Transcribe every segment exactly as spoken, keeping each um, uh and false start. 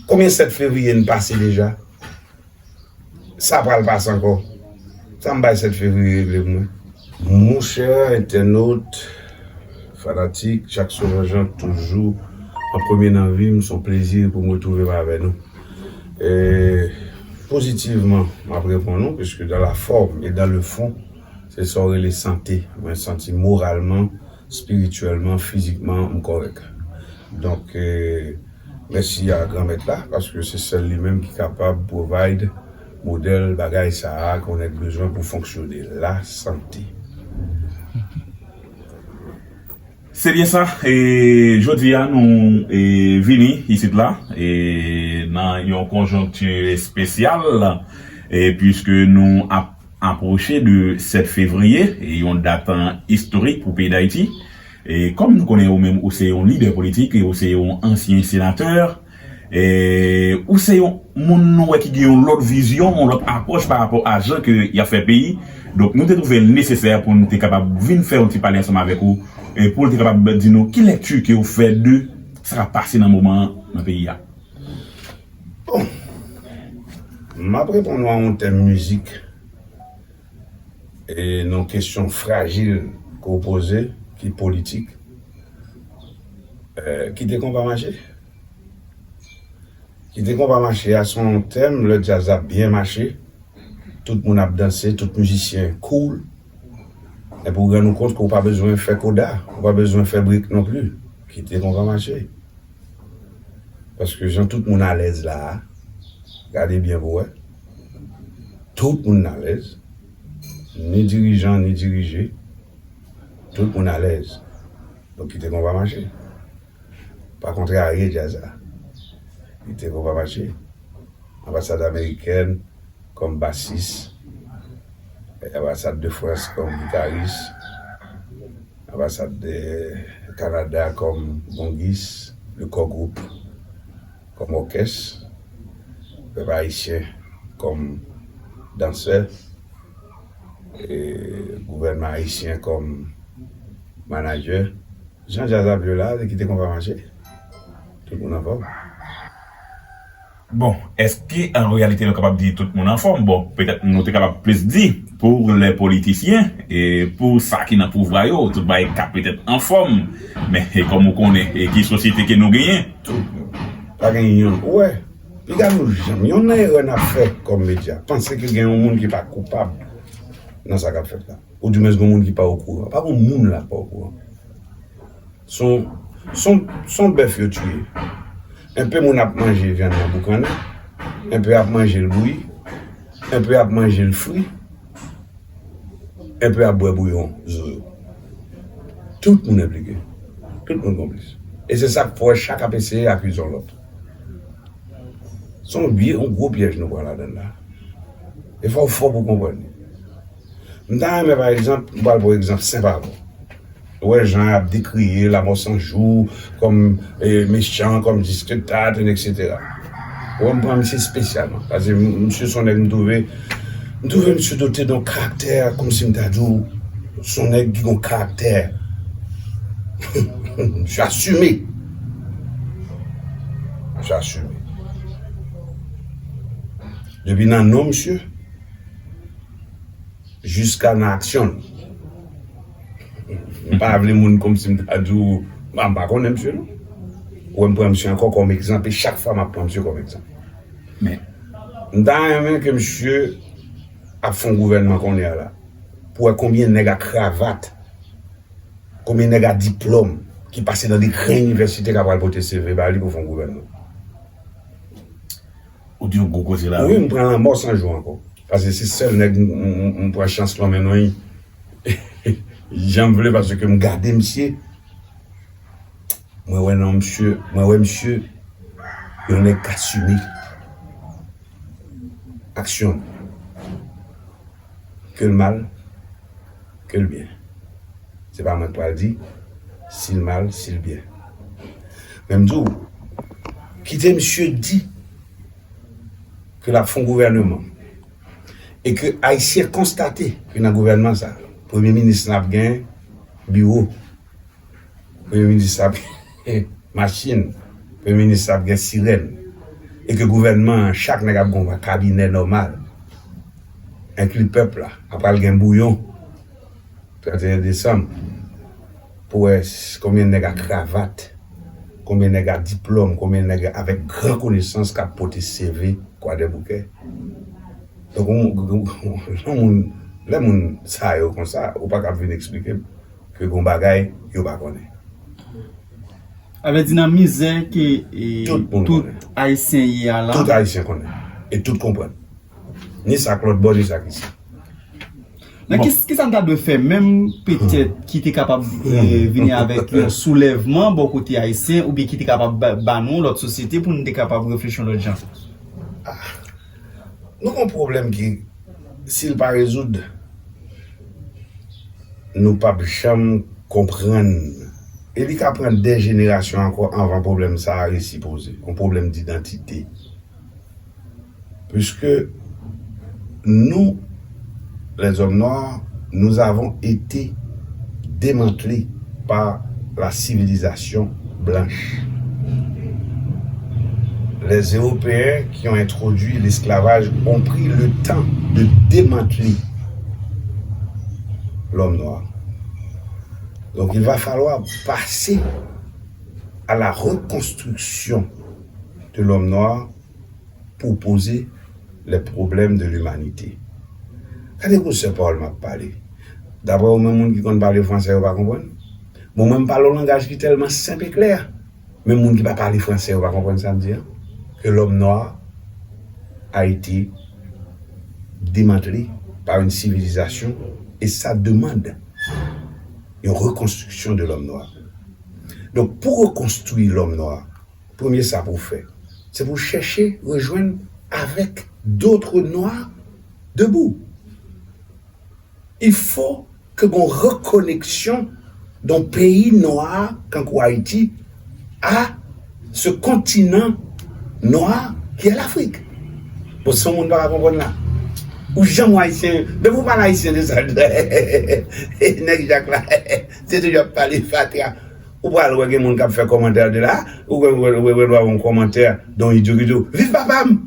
Konbyen sèt fevriye n pase deja? Sa pral pase ankò. Sa m bay sèt fevriye regle pou mwen. Monchè entènot, fanatik, Jackson Jean-Jean toujou an premye nan vi m, se yon plezi pou m retwouve m avè nou. E, pozitivman, m ap reponn ou, piske dans la forme et dans le fond, se sa w rele sante. Mwen santi moralman, espirityèlman, fizikman, m kòrèk. Donk, e, mèsi a Granmèt la, paske se sèl li menm ki kapab provide modèl bagay sa a ke w nèk bezwen pou fonksyone, la sante. Se byen sa, e, jodi a nou, e, vini isit la, e, nan yon konjonkti espesyal, e, piske nou ap apwoche de sèt fevriye, e, yon dat, e, istorik pou peyi Dayiti. E, kòm nou konnen ou menm, ou se yon lidè politik e ou se yon ansyen senatè, e, ou se yon moun nou wè ki gen yon lòt vizyon, yon lòt apwòch pa rapò a jan ke y ap fè peyi. Donk, nou te twouve l nesesè pou nou te kapab vin fè yon ti pale ansanm avèk ou, e pou l te kapab di nou ki lèkti ke w fè de sa k ap pase nan moman an nan peyi a. Bon, m ap reponn ou a yon tèm mizik, e nan kesyon frajil ke w poze, ki politik. E, kite konpa mache. Kite konpa mache a se yon tèm, lè djaz ap byen mache, tout moun ap danse, tout mizisyen cool. Epi w rann ou kont ke w pa bezwen fè koda, w pa bezwen fè brik non pli. Kite konpa mache. Paske jan tout moun alèz la a, gade byen pou wè. Tout moun alèz. Ni dirijan, ni dirije. Tout moun alèz. Donk kite konpa mache. Pa kontrarye djaz la. Kite konpa mache. Anbasad amerikèn kòm basis, anbasad de Frans kòm gitaris, anbasad de Kanada kòm bongis, le Core Group kòm òkès, pèp ayisyen kòm dansè, e gouvènman ayisyen kòm manadjè. Jan djaz ap jwe la, se kite konpa mache. Tout moun anfòm. Bon, èske an reyalite nou kapab di tout moun anfòm? Bon, petèt nou te kapab plis di pou lè politisyen e pou sa ki nan pouvwa yo, tout bagay ka petèt anfòm. Men, e kòm ou konnen, e ki sosyete ke nou genyen? Tout moun. Pa gen youn. Ou wè, piga nou janm, youn nan erè n ap fè kòm medya, panse ke gen yon moun ki pa koupab nan sa k ap fèt la. Oudimwens gen moun ki pa okouran. Pa gen moun la k pa okouran. Son, son, son bèf yo tiye. Enpe moun ap manje vyann nan boukannen, enpe ap manje l bouyi, enpe ap manje l fri, enpe ap bwè bouyon zo yo. Tout moun enplike. Tout moun konplis. E se sa k fè chak ap eseye akize yon lòt. Se yon vye, yon gwo pyèj nou pran ladann la. E fò w fò pou w konprann li. M ta renmen, pa egzanp, m pral pran egzanp senp avè w. Ou wè jan y ap dekriye Lamò San Jou kòm, e, mechan, kòm diskretat, etsetera. Ou wè, m pran misye espesyalman. Paske m, misye se yon nèg m twouve, m twouve misye dote de yon karaktè, kòmsi m ta di w, se yon nèg ki gen yon karaktè. Misye asime. Misye asime. Depi nan non misye, jiska nan aksyon l. M pa vle moun kòmsi m ta di w, m pa, m pa konnen misye non. Ou wè m pran misye ankò kòm egzanp, e chak fwa m ap pran misye kòm egzanp. Men, m ta renmen ke misye ap fè yon gouvènman kounye a la, pou wè konbyen nèg a kravat, konbyen nèg a diplòm ki pase nan de gran inivèsite k ap pral pote C V ba li pou fè yon gouvènman. Ou di yon gwo koze la, wi, wi. M pran Lanmò San Jou ankò. Paske se sèl nèg m, m, m, m pran chans lonmen non li. Jan m vle, paske m gade misye. Mwen wè nan misye, mwen wè misye, yon nèg k asime aksyon l. Ke l mal, ke l byen. Se pa mwen k pral di si l mal, si l byen. Men m di w, kite misye di ke l ap fè yon gouvèneman e ke Ayisyen konstate ke nan gouvènman sa, premye minis lan ap gen biwo, premye minis la ap gen machin, premye minis la ap gen sirèn, E ke gouvènman an, chak nèg ap gen yon kabinè nòmal, enkli pèp la, ap pral gen bouyon trannteyen desanm, pou wè s- konbyen nèg a kravat, konbyen nèg a diplòm, konbyen nèg avèk gran konesans k ap pote C V Kwadèboukè. Donk, yon, yon, yon moun, lè moun sa yo konsa, ou pa ka vin eksplike m ke gon bagay yo pa konnen. Sa vle di nan mizè ke e, tout Ayisyen ye a la. Tout Ayisyen konnen. E tout konprann. Ni sa k lòt bò, ni sa k isi. Men ki, ki sa n ta dwe fè menm petèt ki te kapab e, vini avèk yon soulèvman bò kote Ayisyen oubyen ki te kapab ba, ba nou yon lòt sosyete pou nou te kapab reflechi yon lòt jan? Nou gen yon pwoblèm ki, si l pa rezoud, nou p ap janm konprann. E li ka pran dè jenerasyon ankò anvan pwoblèm sa a resi poze. Yon pwoblèm didantite. Puisque nous, les hommes noirs, nous avons été démantelés par la civilisation blanche. Les Européens qui ont introduit l'esclavage ont pris le temps de démanteler l'homme noir. Donc il va falloir passer à la reconstruction de l'homme noir pour poser les problèmes de l'humanité. Gade gwosè pawòl m ap pale. Daprè ou menm, moun ki konn pale fransè yo pa konprann? Bon, mwen m pale yon langaj ki tèlman senp e klè. Men moun ki pa pale fransè yo pa konprann sa m di an. Que l'homme noir a été démantelé par une civilisation et ça demande une reconstruction de l'homme noir. Donk, pou rekonstwi lòm nwa, premye sa pou w fè, se pou w chèche rejwenn avèk d'autres noirs debout. Il faut que gon rekoneksyon d'un pays noir kankou Ayiti a ce continent noir qui est l'Afrique. Bon, si yon moun pa ka konprann la, ou janm wè Ayisyen, depi w pale Ayisyen de sa, nèg Jak la, se toujou ap pale fatra. Ou pral wè gen moun k ap fè kòmantè de la, ou wè wè wè wè wè yon kòmantè don idyo ki di w, viv papa m!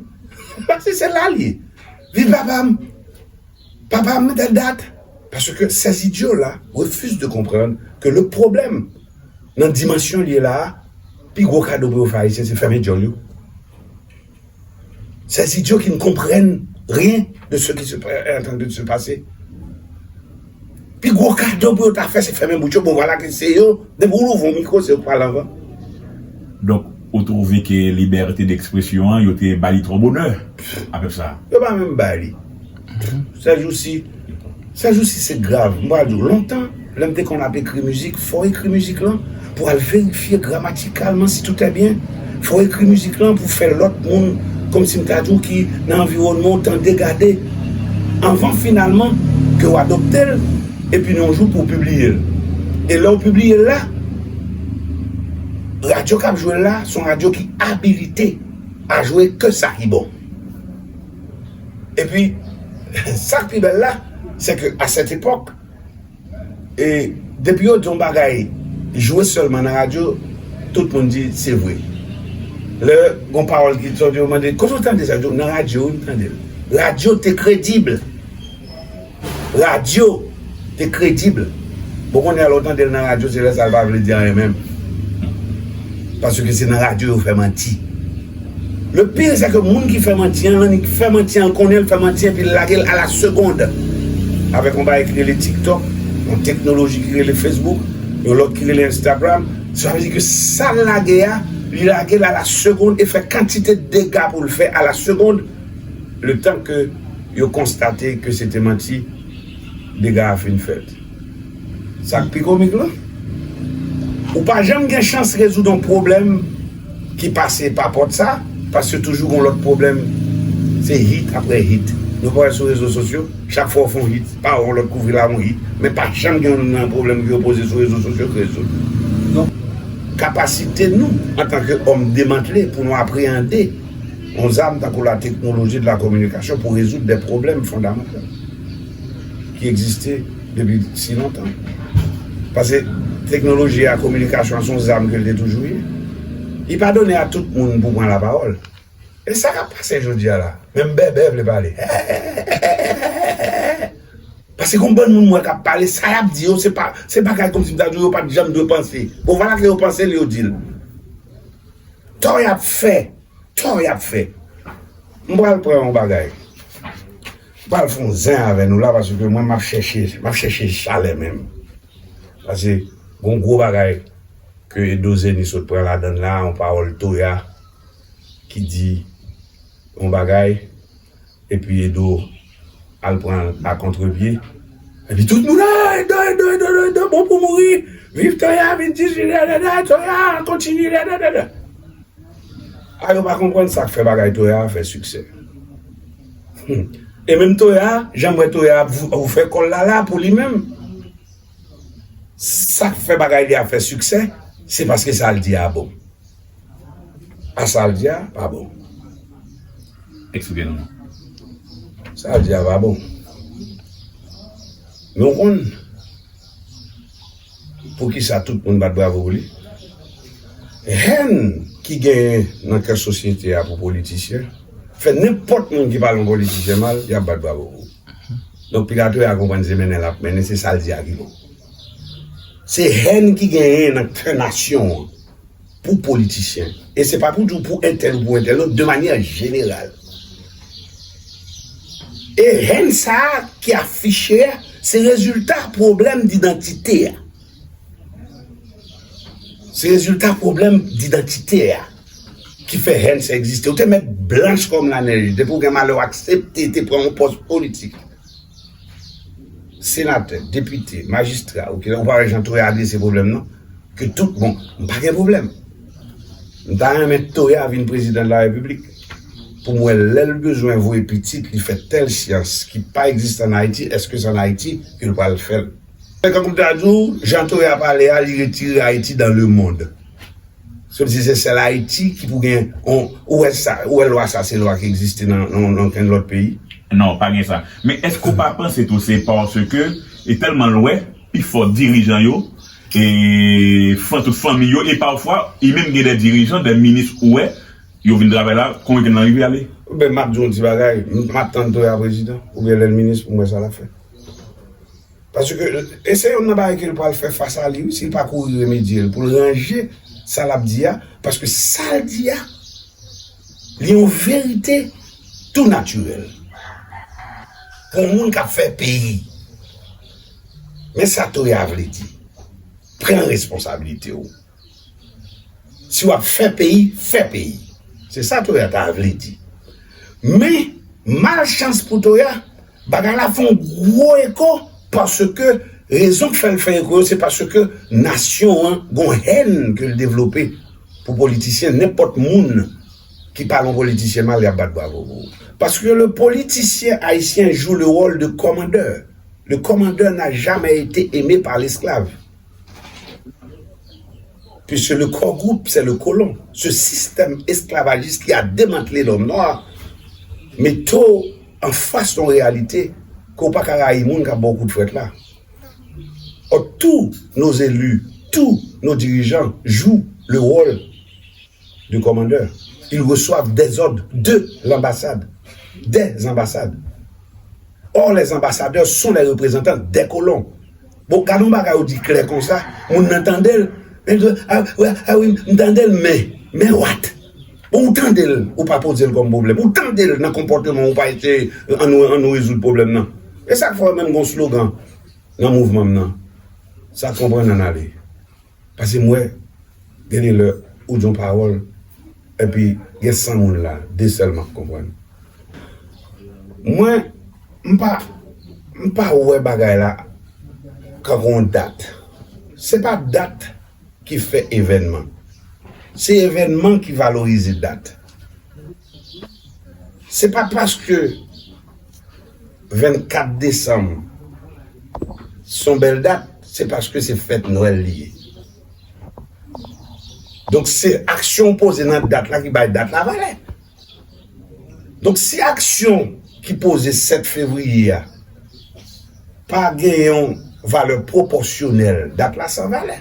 Paske se la l ye. Viv papa m! Papa m tèl dat. Parce que ces idiots-là refusent de comprendre que le problème, nan dimansyon l ye la a, pi gwo kado pou yo fè Ayisyen, se fèmen djòl yo. Ces idiots qui ne comprennent rien de ce qui se, est en train de se passer. Pi gwo kado pou yo ta fè, se fèmen bout yo. Bon, vwala ke se yo, depi w louvri yon mikwo, se yo k pral anvan. Donk, ou twouve ke libète dekspresyon an, yo te ba li twò bonè a pèp sa a? Yo pa menm ba li. Sèjousi, sèjousi se grav. M pral di w, lontan, lè m te konn ap ekri mizik, fò w ekri mizik lan pou w al verifye gramatikalman si tout est bien. Fò w ekri mizik lan pou w fè lòt moun, kòmsi m ta di w, ki nan anviwònman w tande, gade, anvan finalman ke w adopte l, epi nan yon jou pou w pibliye l. E lè w pibliye l la, radyo k ap jwe l la, se yon radyo ki abilite a jwe ke sa ki bon. Epi, sa k pi bèl la, se ke a sèt epòk, e, depi yo di yon bagay, jwe sèlman nan radyo, tout moun di se vre. Lè gon pawòl ki sòti, yo mande, kote w tande sa? Yo di w, nan radyo wi m tande l. Radyo te kredib. Radyo te kredib. Bon, kounye a lè w tande l nan radyo, se lè sa l pa vle di anyen menm. Paske se nan radyo yo fè manti. Le pire, c'est que moun ki fè manti an, l annik fè manti an, l konnen l fè manti an, epi l lage l à la seconde. Avèk yon bagay ki rele TikTok, yon teknoloji ki rele Facebook, yon lòt ki rele Instagram. Sa vle di ke sa l lage a, li lage l à la seconde e fè kantite dega pou l fè à la seconde, le temps que yo konstate ke se te manti, dega a fin fèt. Sa k pi komik lan, ou pa janm gen chans rezoud yon pwoblèm ki pase pa pòt sa, paske toujou gon lòt pwoblèm, se hit apre hit. Nou pa wè sou rezo sosyo, chak fwa w fè yon hit, pa wè yon lòt kouvri l a yon hit, men pa janm gen yon pwoblèm ki yo poze sou rezo sosyo ki rezoud. Donk, kapasite nou, antanke òm demantle, pou nou apreyande yon zam tankou la technologie de la communication pou rezoud de pwoblèm fondamantal ki egziste depi si lontan. Paske teknoloji a, kominikasyon an, se yon zam ke l te toujou ye. Li pa done a tout moun pou pran lapawòl. E sa k ap pase jodi a la? Menm bèbè vle pale. Paske gon bann moun m wè k ap pale, sa y ap di yo, se pa, se bagay kòmsi m ta di w yo pa t janm dwe panse. Bon, vwala ke yo panse l, yo di l. Tò y ap fè, tò y ap fè. M pral pran yon bagay. M pral fè yon zen avè nou la, paske mwen, m ap chèche, m ap chèche chalè menm. Paske gon gwo bagay ke Edo Zeni sot pran ladann la, yon pawòl Toya ki di yon bagay, epi Edo al pran l a kontrepye. Epi tout moun, "Ah, Edo, Edo, Edo, Edo, Edo, bon pou mouri. Viv Toya, vin di, Toya, kontinye, dadadada." A, yo pa konprann sa k fè bagay Toya a fè siksè. Hmm. E menm Toya, jan m wè Toya ap vou-, ouvè kò l la la pou li menm. Sa k fè bagay li a fè siksè, se paske sa l di a bon. A sa l di a, pa bon. Eksplike nou. Sa l di a pa bon. Men w konn, poukisa tout moun bat bravo pou li? Hèn ki genyen nan kè sosyete a pou politisyen, fè nenpòt moun ki pale yon politisyen mal, y ap bat bravo pou ou. Donk, piga Toya konprann se mennen l ap mennen, se sa l di a ki bon. Se hèn ki genyen nan kè nasyon an pou politisyen. E se pa pou di w pou entèl ou pou entèl, non, de manyè jeneral. E hèn sa a ki afiche a, se rezilta pwoblèm didantite a. Se rezilta pwoblèm didantite a ki fè hèn sa egziste. Ou te mèt blanch kòm lanèj, depi w gen malè w aksepte te pran yon pòs politik. Senatè, depite, majistra, ou, ou pa wè jan Toya adrese pwoblèm nan? Ke tout, bon, m pa gen pwoblèm. M ta renmen Toya vin prezidan de la repiblik. Pou m wè lè l bezwen voye pitit li fè tèl syans ki pa egziste ann Ayiti, èske se ann Ayiti ke l pral fè l? Tankou m ta di w, jan Toya pale a, li retire Ayiti dans le monde. Se kòmsi se sèl Ayiti ki pou gen, on, ou wè sa, ou wè lwa sa, se lwa ki egziste nan, nan, nan okenn lòt peyi? Non, pa gen sa. Men èske w pa panse tou se paske e tèlman l wè pifò dirijan yo e fan tout fanmi yo, e pafwa, e menm gen de dirijan, de minis ou wè, yo vin travay la, kon wikenn nan rive ale? Oubyen m ap di yon ti bagay, m ap tann Toya prezidan, oubyen lè l minis pou m wè sa l ap fè. Paske, e se youn nan bagay ke l pral fè fas a li, wi, si l pa kouri remedye l, pou l ranje sa l ap di a, paske sa l di a, li yon verite tou natirèl. Pou yon moun k ap fè peyi, men sa Toya vle di, pran responsablite w. Si w ap fè peyi, fè peyi. Se sa Toya ta vle di. Men, malchans pou Toya, bagay la fè yon gwo eko, paske rezon k fè l fè eko yo, se paske nasyon an gon hèn ke l devlope pou politisyen, nenpòt moun ki pale yon politisyen mal, y ap bat bravo pou ou. Paske le politisyen ayisyen joue le rôle de commandeur. Le commandeur n'a jamais été aimé par l'esclave. Puisque le core groupe, c'est le colon. Ce système esclavagiste qui a démantelé l'homme noir, mete w anfas yon reyalite ke w pa ka rayi moun k ap ba w kout frèt la. Or, tous nos élus, tous nos dirigeants jouent le rôle de commandeur. Ils reçoivent des ordres de l'ambassade, des ambassades. Or, les ambassadeurs sont les représentants des colons. Bon, gade yon bagay ou di klè konsa, moun nan tande l, men, ah, ah, ah wi, m tande l, men, men what? Bon, ou tande l, ou pa poze l kòm pwoblèm. Ou tande l nan konpòteman, ou pa eseye, ann, ann rezoud pwoblèm nan. E sa k fè w menm gon slogan nan mouvman m nan. Sa konprann ann ale. Paske m wè, gen de lè, ou di yon pawòl, epi gen san moun la, de sèlman k konprann. Mwen, m pa, m pa wè bagay la kankou yon dat. Se pa dat ki fè evènman. Se evènman ki valorize dat. Se pa paske vennkat desanm se yon bèl dat, se paske se fèt Nwèl li ye. Donk, se aksyon w poze nan dat la ki bay dat la valè. Donk, si aksyon ki poze sèt fevriye a pa gen yon valè pwopòsyonèl, dat la san valè.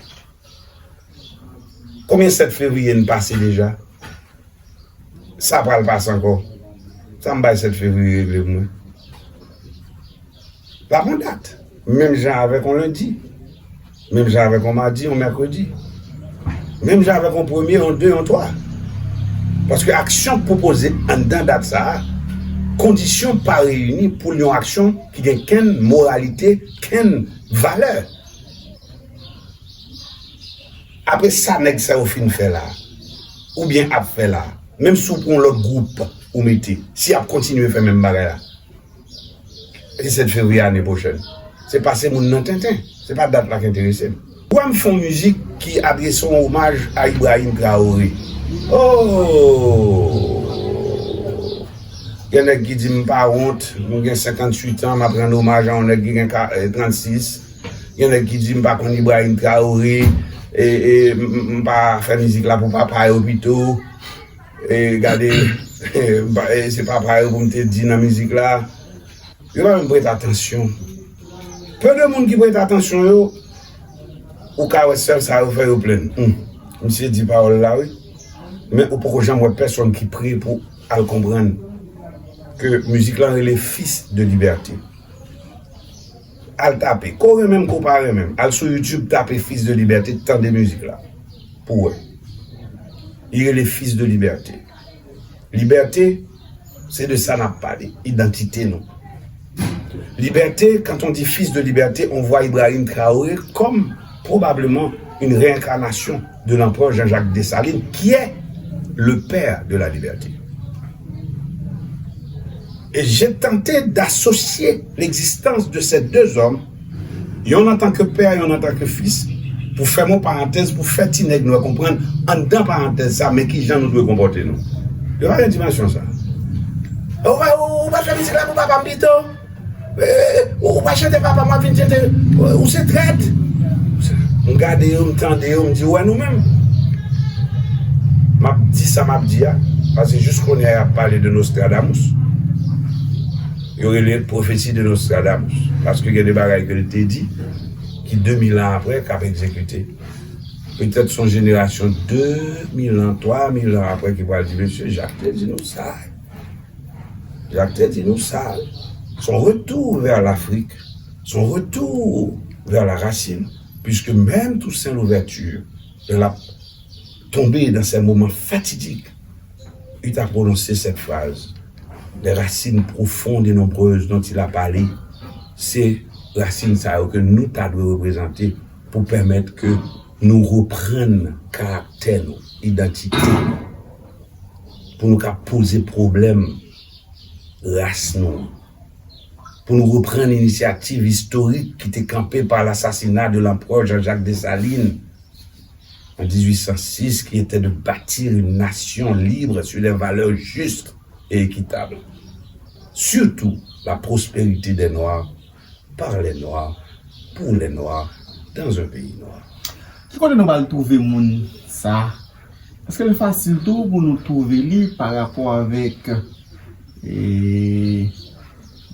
Konbyen sèt fevriye n pase deja? Sa pral pase ankò. Sa m bay sèt fevriye regle pou mwen. L ap yon dat. Menm jan avèk yon lendi. Menm jan avèk yon madi, yon mèkredi. Menm jan avèk yon premye, yon de, yon twa. Paske aksyon k pwopoze anndan dat sa a, kondisyon pa reyini pou l yon aksyon ki gen kenn moralite, kenn valè. Apre sa nèg sa yo fin fè la, oubyen ap fè la, menm si w pran yon lòt gwoup ou mete, si y ap kontinye fè menm bagay la, e sèt fevriye ane pwochèn. Se pase moun nan tenten. Se pa dat la k enterese m. Ou wè m fè yon mizik ki adrese yon omaj a Ibrahim Traoré. Oh! Gen nèg ki di m pa wont, m gen senkanntuit an, m ap rann omaj a yon nèg ki gen ka- eh, trannsis. Gen nèg ki di m pa konn Ibrahim Traoré, e, e, m, m, m pa fè mizik la pou papa yo pito. E gade, m pa- e se papa yo pou m te di nan mizik la. Yo pa menm prete atansyon. Pe de moun ki prete atansyon yo, ou ka wè sèl sa yo fè yo plenn. Hmm. Misye di pawòl la, wi. Men ou poko janm wè pèsonn ki pre pou al konprann ke mizik lan rele Fils de Liberté. Al tape. Ke w renmen m, ke w pa renmen m. Al sou YouTube, tape Fils de Liberté, tande mizik la. Pou w wè. Li rele Fils de Liberté. Libète, se de sa n ap pale, idantite nou. Liberté, quand on dit Fils de Liberté, on voit Ibrahim Traoré comme probablement une réincarnation de l'empereur Jean-Jacques Dessalines, qui est le père de la liberté. Et j'ai tenté d'associer l'existence de ces deux hommes, youn antanke pè, youn antanke fis, pou fèmen yon parantèz, pou fè ti nèg nwè konprann, anndan parantèz sa, men ki jan nou dwe konpòte nou. Yo pa gen dimansyon sa. Ou pa, ou, ou pa fè mizik la pou papa m pito? Eh, ou pa chante papa m, w ap vin chante, ou se trèt. M gade yo, m tande yo, m di, ou wè nou menm. M ap di sa m ap di a, paske jis kounye a y ap pale de Nostradamus. Yo rele l pwofesi de Nostradamus. Paske gen de bagay ke l te di, ki de mil an apre, k ap egzekite. Petèt se yon jenerasyon de mil an, twa mil an apre ki pral di, mesye, Jak te di nou sa. Jak te di nou sa. Son retour vers l'Afrique, son retour vers la racine, puisque même Toussaint Louverture, lè l ap tonbe dans ces moments fatidiques, il t'a prononcé cette phrase. Les racines profondes et nombreuses dont il a parlé, se rasin sa yo ke nou ta dwe reprezante pou pèmèt ke nou reprann karaktè nou, idantite nou, pou nou ka poze pwoblèm ras nou an, pou nou reprann inisyativ istorik ki te kanpe par l'assassinat de l'empereur Jean-Jacques Dessalines en dix-huit cent six, qui était de bâtir une nation libre sur des valeurs justes et équitables. Surtout la prospérité des Noirs, par les Noirs, pour les Noirs, dans un pays noir. Ki kote nou pral twouve moun sa? Paske li fasil tou pou nou twouve li pa rapò avèk, e,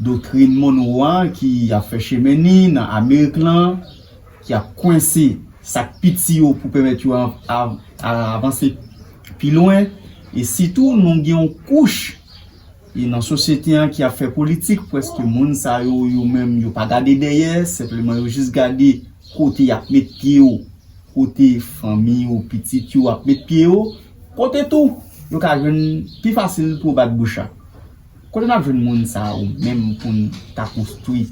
doktrin Monroe a ki ap fè chemen ni nan Amerik lan, ki ap kwense sa k piti yo pou pèmèt yo av- av- avanse pi lwen. E sitou, nou gen yon kouch e nan sosyete an ki ap fè politik, prèske moun sa yo, yo menm, yo pa gade dèyè, senpleman yo jis gade kote y ap met pye yo, kote fanmi yo, pitit yo ap met pye yo, kote tou yo ka jwenn pi fasil pou yo bat bouch a. Kote n ap jwenn moun sa yo menm pou n ta konstwi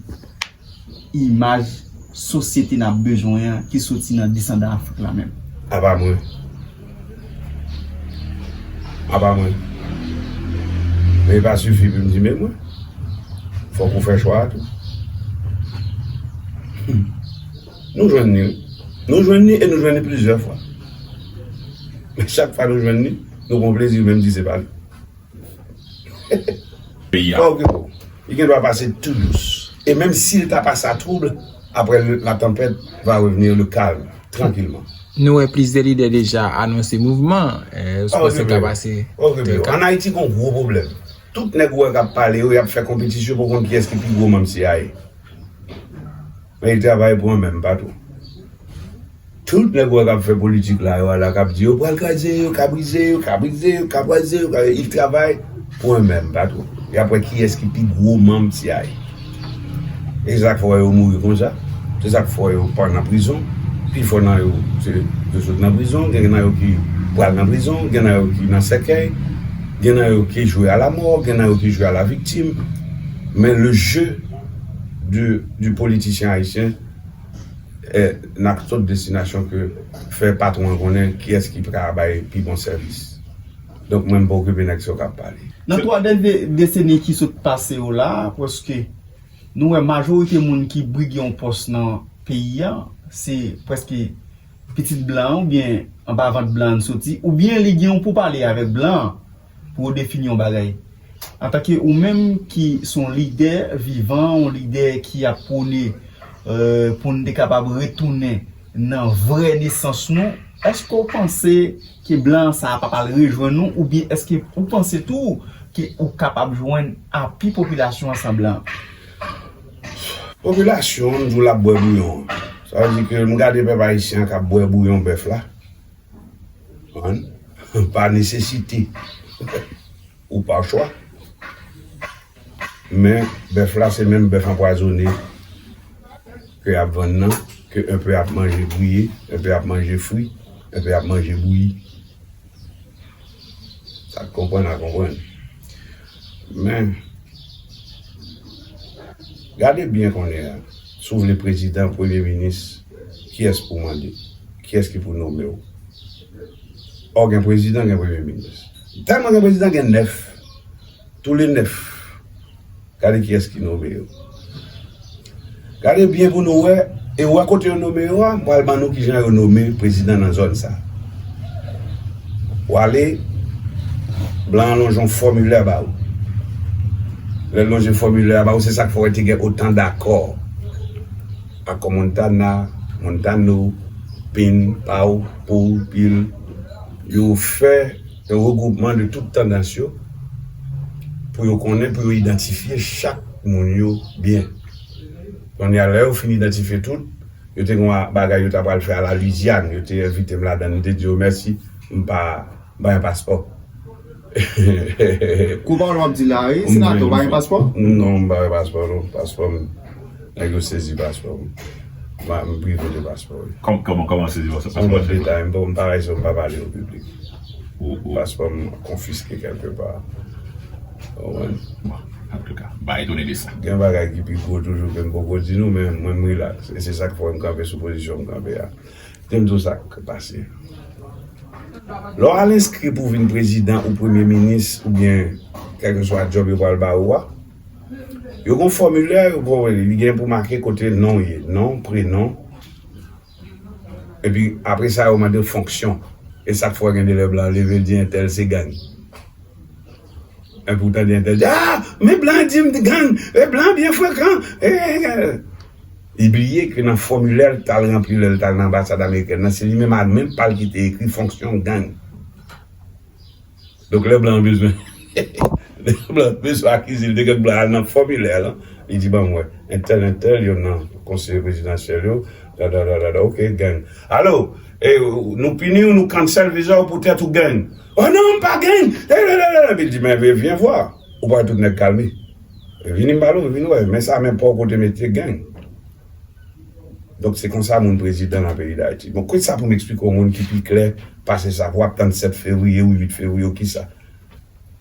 imaj sosyete n ap bezwen an ki soti nan desandan Afrik la menm? Apa mwen. Apa mwen. Men e pa sifi pou m di men mwen. Fòk ou fè chwa a tou. Nou jwenn ni, wi. Nou jwenn ni e nou jwenn ni plizyè fwa. Men chak fwa nou jwenn ni, nou pran plezi menm di se pa li. Peyi a. Pa okipe w. Li gen dwa pase tou dous. E menm si l ta pase a twoub, après le- la tempête va revenir le calme, tranquillement. Nou wè plizyè lidè deja anonse mouvman, eh, yo sipoze ka pase. Pa okipe w. An Ayiti gen yon gwo pwoblèm. Tout nèg ou wè k ap pale yo, y ap fè konpetisyon pou konn kiyès ki pi gwo manm C I A. Men y travay pou an menm, pa twò. Tout nèg ou wè k ap fè politik la, yo la k ap di yo pral kraze, yo ka brize, yo ka brize, yo ka kraze, yo ka, ils travaillent pour eux-mêmes, pa twò. Y ap wè kiyès ki pi gwo manm C I A. E se sa k fè w wè yo mouri konsa. Se sa k fè w wè yo pa nan prizon. Pifò nan yo, se, yo sot nan prizon. Gen nan yo ki pral nan prizon. Gen nan yo ki nan sèkèy. Gen nan yo ki jwe a la mò. Gen nan yo ki jwe a la viktim. Men le jeu du, du politicien haïtien, eh, nan tout destinasyon ke fè patwon an konnen kiyès ki ka bay pi bon sèvis. Donk, mwen, m pa okipe nèg sa yo k ap pale. Nan twa dènye deseni ki sot pase yo la, prèske nou wè majorite moun ki brige yon pòs nan peyi a, se prèske pitit blan an oubyen anba vant blan an soti, oubyen li gen yon poupale avèk blan an pou yo defini yon bagay. Antanke ou menm ki se yon lidè vivan, yon lidè ki ap pwone, euh, pou n te kapab retounen nan vrè nesans nou, èske w panse ke blan sa a pa pral rejwenn nou, oubyen èske ou panse tou ke ou kapab jwenn api popilasyon an san blan? Popilasyon, m di w l ap bwè bouyon an. Sa vle di ke m gade pèp ayisyen an k ap bwè bouyon bèf la. Konprann? Pa nesesite. Ou pa chwa. Men bèf la, se menm bèf anpwazone ke y ap vann nan, ke un peu ap manje griye, un peu ap manje fri, un peu ap manje bouyi. Sa k konprann a konprann. Men, gade byen konnen an, si w vle prezidan, premye minis, kiyès pou w mande? Kiyès ki pou nome w? Ò, gen prezidan, gen premye minis. Tèlman gen prezidan, gen nèf. Tou le nèf. Gade kiyès ki nome yo. Gade byen pou nou wè, e wè kote yo nome yo a, m pral ban nou kijan yo nome prezidan nan zòn sa. W ale, blan an lonje yon fòmilè ba ou. Lè l lonje fòmilè a ba ou, se sa k fè w wè te gen otan dakò. Akò Montana, Montano, Pin, Paw, Pou, Pil, yo fè yon regwoupman de tout tandans yo pou yo konnen, pou yo idantifye chak moun yo byen. Kounye a, lè yo fin idantifye tout, yo te gen yon bagay yo ta pral fè a la Louisiane, yo te envite m ladan l, m te di yo mèsi, m pa, m pa gen paspò. Kou pawòl w ap di la, wi, senatè, w pa gen paspò? Non, m pa gen paspò, non. Paspò m, nèg yo sezi paspò m. M, m prive de paspò, wi. Kòm-, kòman, kòman sezi paspò? Se yon lòt detay, m pa, m pa, m pa pale yo piblik. Paspò m konfiske kèlkepa. Ou konprann? Bon, antouka, m pa etone de sa. Gen bagay ki pi gwo toujou ke m poko di nou, men mwen, m rilaks. E se sa k fè m kanpe sou pozisyon m kanpe a. Kite m di w sa k pase. Lè w al enskri pou w vin prezidan ou premye minis oubyen kèlkeswa djòb yo pral ba ou a, yo gen yon fòmilè, yo ba w li, li gen pou make kote non w ye, non, prenon. Epi apre sa, yo mande w fonksyon. E sa k fè w gen de lè blan leve, l di entèl se gang. Epi w tande entèl di, "Ah, men blan di m gang, e blan byen frekan." E, e, e. Li bliye ke nan fòmilè l t al ranpli lè l t al nan anbasad amerikèn nan, se li menm ak men pa l ki te ekri fonksyon gang. Donk, lè blan an bezwen, lè blan an bezwen akize l de gang, blan an al nan fòmilè lan, li di, "Ban m wè, entèl, entèl, yo nan konseye prezidansyèl yo, da, da, da, da, da, ok, gang. Alo, e, nou pini w, nou cancel viza w poutèt ou gang." "Oh non, m pa gang!" E, la, la, la, la. Epi l di, "Men, vyen vwa, ou pa wè tout nèg kalme. Vini m pale w, vin wè, men sa, men pa w kote mete gang." Donk, se konsa moun prezidan nan peyi Dayiti. Bon, ki sa pou m eksplike yon moun ki pi klè pase sa? Pou w ap tann sèt fevriye ou uit fevriye ou kisa?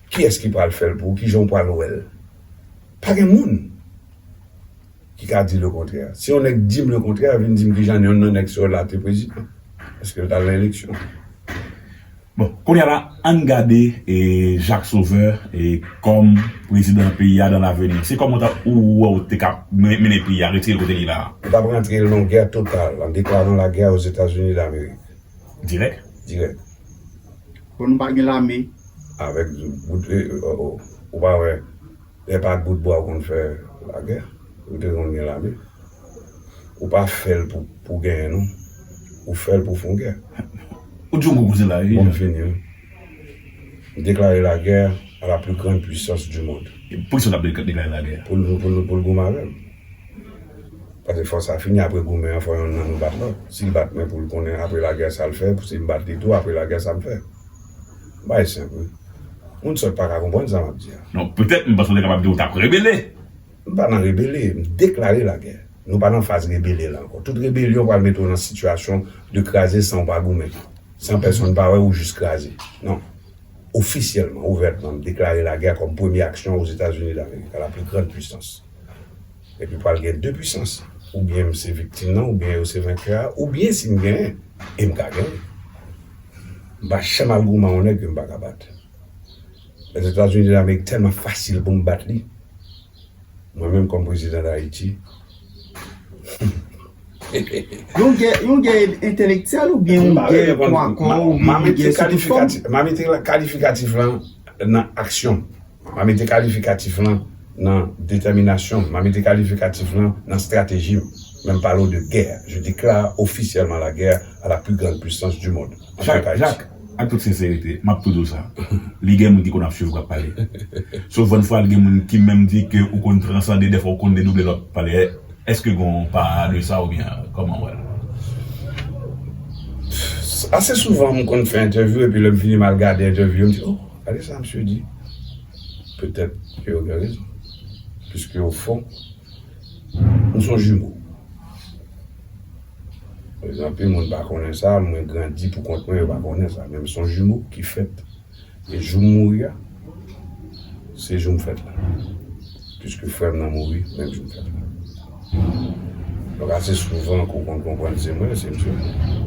Kiyès ki pral fè l pou ou? Kijan w pral wè l? Pa gen moun ki ka di lekontrè. Si yon nèg di m lekontrè, vin di m kijan yonn nan nèg sa yo la te prezidan. Èske l t al nan eleksyon? Bon, kounye a la, ann gade, e, Jacques Sauveur, e, kòm prezidan peyi a dans l'avenir. Se kòman w ta, ou, ou wè ou te ka men-, mennen peyi a, retire l kote li la a? M t ap rantre l nan yon gè total, en déclarant la guerre aux États-Unis d'Amérique. Dirèk? Dirèk. Bon, nou pa gen lame. Avèk bout, e, o, o, ou pa wè, lè pa ak bout bwa ou konn fè lagè, ou te konn gen lame. Ou pa fè l pou, pou genyen, non. Ou fè l pou fè yon gè. Ou di yon gwo koze la, wi. Bon, m fini, wi. M deklare lagè à la plus grande puissance du monde. E poukisa w t ap dek-, deklare lagè? Pou l, pou l, pou l goumen avè m. Paske fò sa fini, apre goumen an, fò yonn nan nou bat lòt. Si l bat mwen pou l konnen apre lagè sa l fè, si m bat li tou, apre lagè sa m fè. Bagay senp, wi. Moun sòt pa ka konprann sa m ap di a. Non, petèt, m panse w te kapab di w t ap rebele. M pa nan rebele, m deklare lagè. Nou pa nan faz rebele la ankò. Tout rebelyon pral mete w nan sitiyasyon de kraze san w pa goumen, san pèsonn pa wè w, ou jis kraze. Non. Ofisyèlman, ouvètman, m deklare lagè kòm premye aksyon Ozetazini Damerik, à la plus grande puissance. Epi pral gen de pwisans. Oubyen m se viktim nan, oubyen yo se venkè a, oubyen si m genyen, e m ka genyen. M pa janm al goumen yon nèg ke m pa ka bat. Lèzetazini Damerik tèlman fasil pou m bat li. Mwen menm kòm prezidan Dayiti. Yon gè, yon gè entelektyèl oubyen yon gè kwa kò oubyen yon gè sou tout fòm? M a mete kalifikatif lan nan aksyon. M a mete kalifikatif lan nan detèminasyon m. M a mete kalifikatif lan nan estrateji m. Men m pale w de gè. Je déclare officiellement la guerre à la plus grande puissance du monde. Jacques, Jacques, ak tout senserite, m ap tou di w sa. Li gen moun ki konn ap swiv w k ap pale. Souvan fwa, gen moun ki menm di ke ou konn transande, dèfwa ou konn dedouble lè w ap pale. Èske gen yon pa de sa oubyen kòman w wè l? Ase souvan, m konn fè entèvyou epi lè m fini m al gade entèvyou yo, m di, oh, gade sa misye di. Petèt ke yo gen rezon. Piske ofon, nou se yon jimo. Anpil moun pa konnen sa, mwen grandi pou kont mwen, yo pa konnen sa. Men m se yon jimo ki fèt. E jou m mouri a, se jou m fèt la. Piske frè m nan mouri, menm jou m fèt la. Donk, ase souvan ke w konn konprann se mwen, se misye.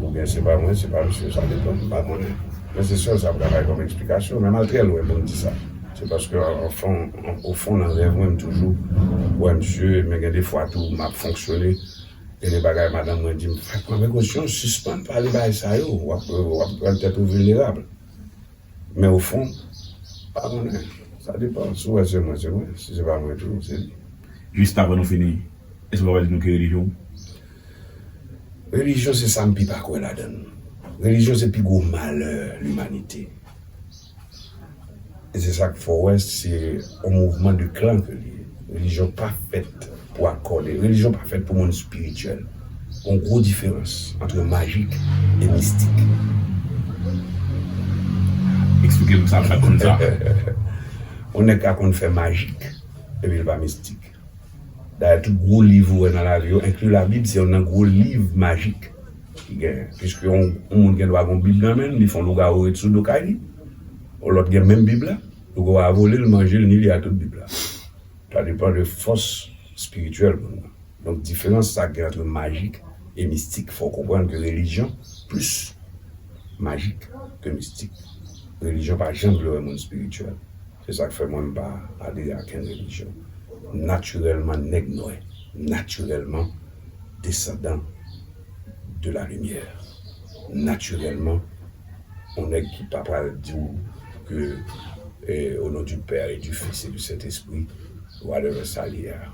Oubyen se pa mwen, se pa misye, sa depann, m pa konnen. Men se sèl sa m ka bay kòm eksplikasyon, men m al trè lwen pou m di sa. Se paske, anfan, ofon, nan rèv mwen, m toujou wè misye, men gen de fwa tou, m ap fonksyone, gen de bagay madanm mwen di m, fè pran prekosyon, sispann pale bagay sa yo, w ap, w ap rann tèt ou vilnerab. Men ofon, pa konnen. Sa depann. Si w wè se mwen, se mwen. Si se pa mwen tou, se li. Jis avan nou fini, èske w kapab di nou ki relijyon w? Relijyon se sa m pi pa kwè ladan l. Relijyon se pi gwo malè limanite. E se sa k fè w wè se yon mouvman de klan ke li ye. Relijyon pa fèt pou akòde. Relijyon pa fèt pou moun espirityèl. Gon gwo diferans ant majik e mistik. Eksplike m sa, m pa t konn sa. Yon nèg ka konn fè majik epi l pa mistik. Dayè, tout gwo liv ou wè nan lavi yo, enkli Labib, se youn nan gwo liv majik ki genyen. Piske yon, yon moun gen dwa gen yon Bib nan men l, li fè yon lougawou ret sou do kay li. Yon lòt gen menm Bib la, lougawou a vole l, manje l, ni li a tout Bib la. Sa depann de fòs espirityèl moun nan. Donk, diferans sa gen ant majik e mistik. Fò w konprann ke relijyon plis majik ke mistik. Relijyon pa janm vle wè moun espirityèl. Se sa k fè mwen m pa adere a kenn relijyon. Natirèlman nèg nwè. Natirèlman desandan de la limyè. Natirèlman, yon nèg ki pa pral di w ke, eh, au nom du Père et du Fils et du Saint-Esprit, whatever sa li ye a.